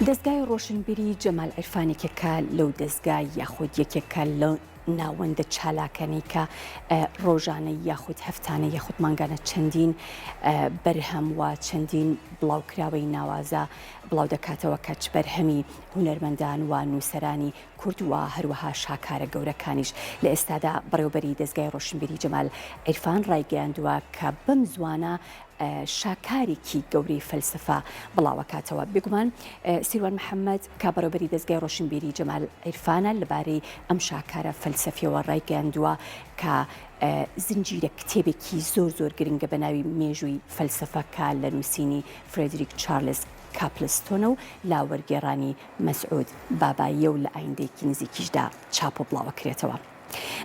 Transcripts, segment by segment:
دەزگای ڕۆشنبیری جەمال عیرفان یەکێکە لەو دەزگا یاخود یەکێکە لەو ناوەندە چالاکانەی کە ڕۆژانە یاخود هەفتانە یاخود مانگانە چەندین بەرهەم و چەندین بڵاوکراوەی ناوازە بڵاو دەکاتەوە کە چ بەرهەمی هونەرمەندان و نووسەرانی کورد و هەروەها شاکارە گەورەکانیش. لە ئێستادا بەڕێوەبەری دەزگای ڕۆشنبیری جەمال عیرفان ڕایگەیاندووە کە بەم زووانە شاکارێکی گەورەی فەلسەفە بڵاوەکاتەوە. بێگومان سیروان محەمەد کە بەڕێوەبەری دەزگای ڕۆشنبیری جەمال عیرفانە لەبارەی ئەم شاکارە فەلسەفیەوە ڕایگەیاندووە کە زنجیرە کتێبێکی زۆر زۆر گرنگە بە ناوی مێژووی فەلسەفە کە لە نووسینی فرێدریک چارلز کاپلستۆنە و لە وەرگێڕانی مەسعود باباییە و لە ئایندەیەکی نزیکیشدا چاپ و بڵاوەکرێتەوە.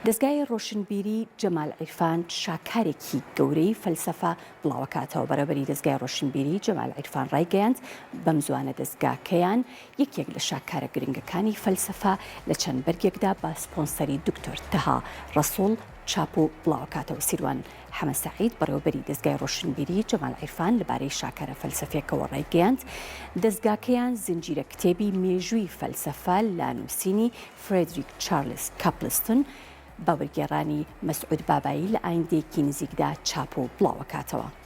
دەزگای ڕۆشنبیری جەمال عیرفان شاکارێکی گەورەی فەلسەفە بڵاوەکاتەوە. بەڕێوەبەری دەزگای ڕۆشنبیری جەمال عیرفان ڕایگەیاند، بەمزوانە دەزگاکەیان یەکێک لە شاکارە گرنگەکانی فەلسەفە لە چەند بەرگێکدا بە سپۆنسەری دکتۆر تەها ڕەسوڵ چاپ و بڵاوەکاتەوە. سیروان حەمە سەعید، بەڕێوەبەری دەزگای ڕۆشنبیری جەمال عیرفان لەبارەی شاکارە فەلسەفیەکەوە ڕایگەیاند، دەزگاکەیان زنجیرە کتێبی مێژووی فەلسەفە لە نووسینی فرێدریک چارلس کاپلستون بە وەرگێڕانی مەسعود بابایی لە ئایندەیەکی نزیکدا چاپ و بڵاوەکاتەوە.